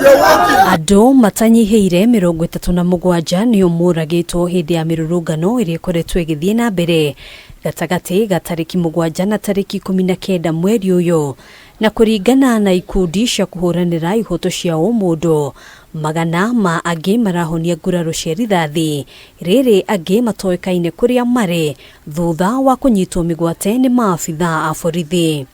Andũ matanyihĩire 37 nĩo moragĩtwo hĩndĩ ya mĩrũrũngano ĩrĩa ĩkoretwo ĩgĩthiĩ na mbere gatagatĩ ga tarĩki 7 na tarĩki 19 mweri ũyũ. Na kũringana na ikundi cia kũhũranĩra ihoto cia ũmũndũ, magana ma angĩ marahonia nguraro cia rithathi rĩrĩ angĩ matoĩkaine kũrĩa marĩ thutha wa kũnyitwo mĩgwate nĩ maabithaa a borithi.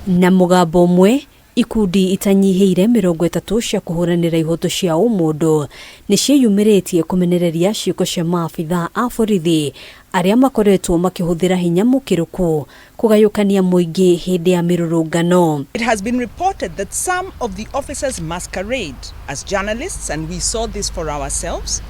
Na mũgambo ũmwe, ikundi itanyihĩire 30 cia kũhũranĩra ihoto cia ũmũndũ nĩ ciĩyumĩrĩtie kũmenereria ciĩko cia maabithaa a borithi arĩa makoretwo makĩhũthĩra hinya mũkĩrũku kũgayũkania mũingĩ hĩndĩ ya mĩrũrũngano. It has been reported that some of the officers masquerade as journalists, and we saw this for ourselves,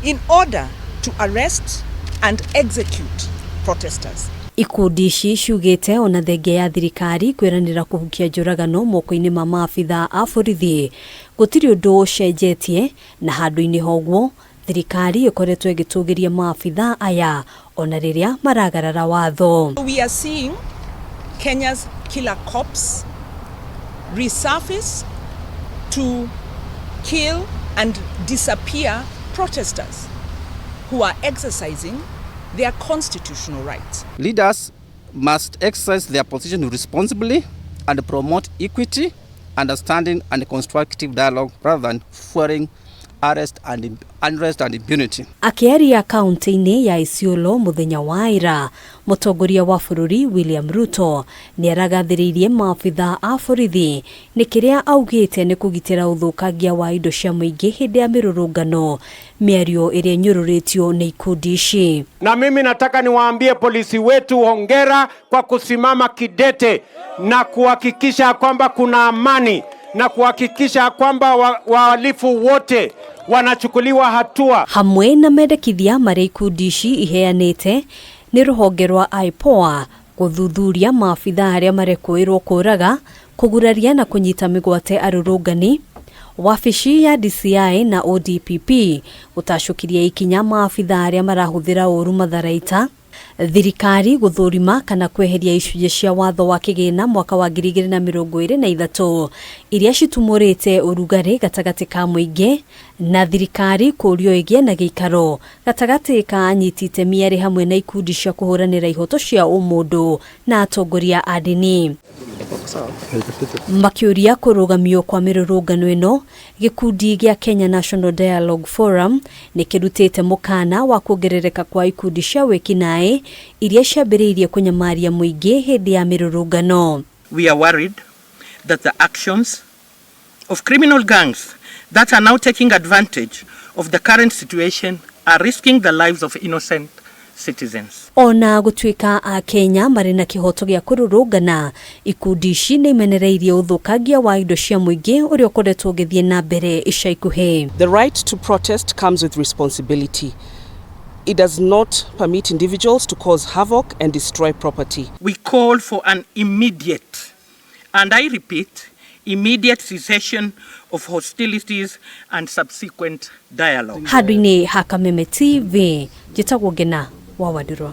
in order to arrest and execute protesters. Ikundi ici ciugĩte ona thengia ya thirikari kwĩranĩra kũhukia njũragano moko-inĩ ma maabithaa a borithi, gũtirĩ ũndũ ũcenjetie, na handũ-inĩ ha ũguo thirikari ĩkoretwo ĩgĩtũgĩria maabithaa aya ona rĩrĩa maragarara watho. We are seeing Kenya's killer cops resurface to kill and disappear protesters who are exercising their constitutional rights. Leaders must exercise their position responsibly and promote equity, understanding and constructive dialogue rather than fueling arrest and unrest and impunity. Akĩaria kaunti-inĩ ya Isiolo mũthenya wa ira, mũtongoria wa bũrũri William Ruto nĩ aragathĩrĩirie maabithaa a borithi nĩ kĩrĩa augĩte nĩ kũgitĩra ũthũkangia wa indo cia mũingĩ hĩndĩ ya mĩrũrũngano, mĩario ĩrĩa ĩnyũrũrĩtio nĩ ikundi ici. Na mimi nataka niwaambie polisi wetu hongera kwa kusimama kidete na kuhakikisha kwamba kuna amani na kuhakikisha kwamba wahalifu wote wanachukuliwa hatua. Hamwe na mendekithia marĩa ikundi ici iheanĩte nĩ rũhonge rwa IPOA gũthuthuria maabithaa arĩa marekũĩrwo kũraga, kũguraria na kũnyita mĩgwate arũrũngani, wabici ya DCI na ODPP gũtacũkĩria ikinya maabithaa arĩa marahũthĩra ũru matharaita, thirikari gũthũrima kana kweheria icunjĩ cia watho wa kĩgĩna mwaka wa 2023 iria citumũrĩte ũrugarĩ gatagatĩ ka mũingĩ, na thirikari kũũrio ĩgĩe na gĩikaro gatagatĩ ka anyiti itemi arĩ hamwe na ikundi cia kũhũranĩra ihoto cia ũmũndũ na atongoria a ndini. Makĩũria kũrũgamio kwa mĩrũrũngano ĩno, gĩkundi gĩa Kenya National Dialogue Forum nĩ kĩrutĩte mũkana wa kuongerereka kwa ikundi cia wĩkinaĩ iria ciambĩrĩirie kũnyamaria mũingĩ hĩndĩ ya mĩrũrũngano. We are worried that the actions of criminal gangs that are now taking advantage of the current situation are risking the lives of innocent citizens. Ona gũtuĩka a Kenya marĩ na kĩhoto gĩa kũrũrũngana, ikundi ici nĩ imenereirie ũthũkangia wa indo cia mũingĩ ũrĩa ũkoretwo ũgĩthiĩ na mbere ica ikuhĩ. The right to protest comes with responsibility. It does not permit individuals to cause havoc and destroy property. We call for an immediate, and I repeat, immediate cessation of hostilities and subsequent dialogue. Handũ-inĩ ha Kameme TV, njĩtagwo Ngena wa Wandirwa.